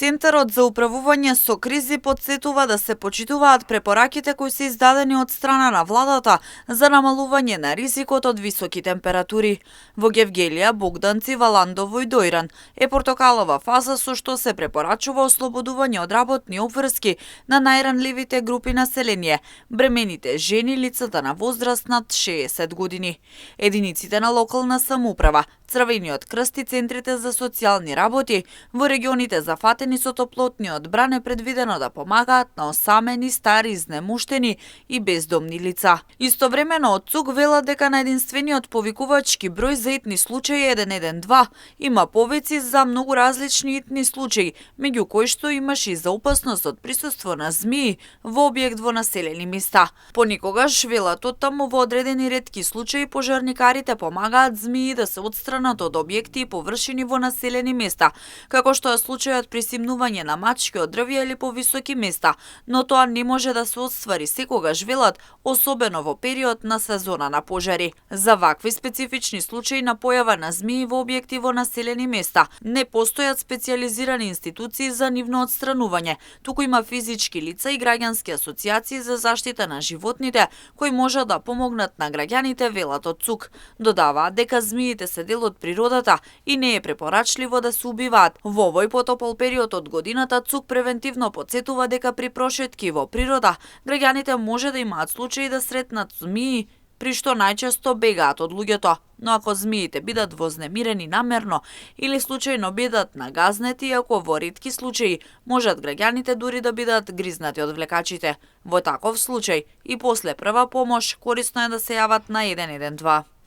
Центарот за управување со кризи потсетува да се почитуваат препораките кои се издадени од страна на владата за намалување на ризикот од високи температури. Во Гевгелија, Богданци, Валандово и Дојран е портокалова фаза со што се препорачува ослободување од работни обврски на најранливите групи население, бремените жени, лицата на возраст над 60 години. Единиците на локална самоуправа, Црвениот крст и центрите за социјални работи во регионите зафатени со топлотни одбран е предвидено да помагаат на осамени, стари, изнемуштени и бездомни лица. Истовремено од ЦУК велат дека на единствениот повикувачки број за итни случаи 112 има повици за многу различни итни случаи, меѓу кои што имаше и за опасност од присуство на змии во објект во населени места. Поникогаш велат оттаму во одредени ретки случаи пожарникарите помагаат змии да се одстранат од објекти и површини во населени места, како што е случајот при симнување на мачки од дрвја или по високи места, но тоа не може да се оствари секогаш велат, особено во период на сезона на пожари. За вакви специфични случаи на појава на змии во објекти во населени места не постојат специјализирани институции за нивно одстранување, туку има физички лица и граѓански асоцијации за заштита на животните кои можат да помогнат на граѓаните, велат од ЦУК. Додаваат дека змиите се дел од природата и не е препорачливо да се убиваат. Во овој потопол период од годината ЦУК превентивно потсетува дека при прошетки во природа граѓаните може да имаат случаи да сретнат змии, при што најчесто бегаат од луѓето. Но ако змиите бидат вознемирени намерно или случајно бидат нагазнети, ако во ретки случаи можат граѓаните дури да бидат гризнати од влекачите. Во таков случај и после прва помош корисно е да се јават на 112.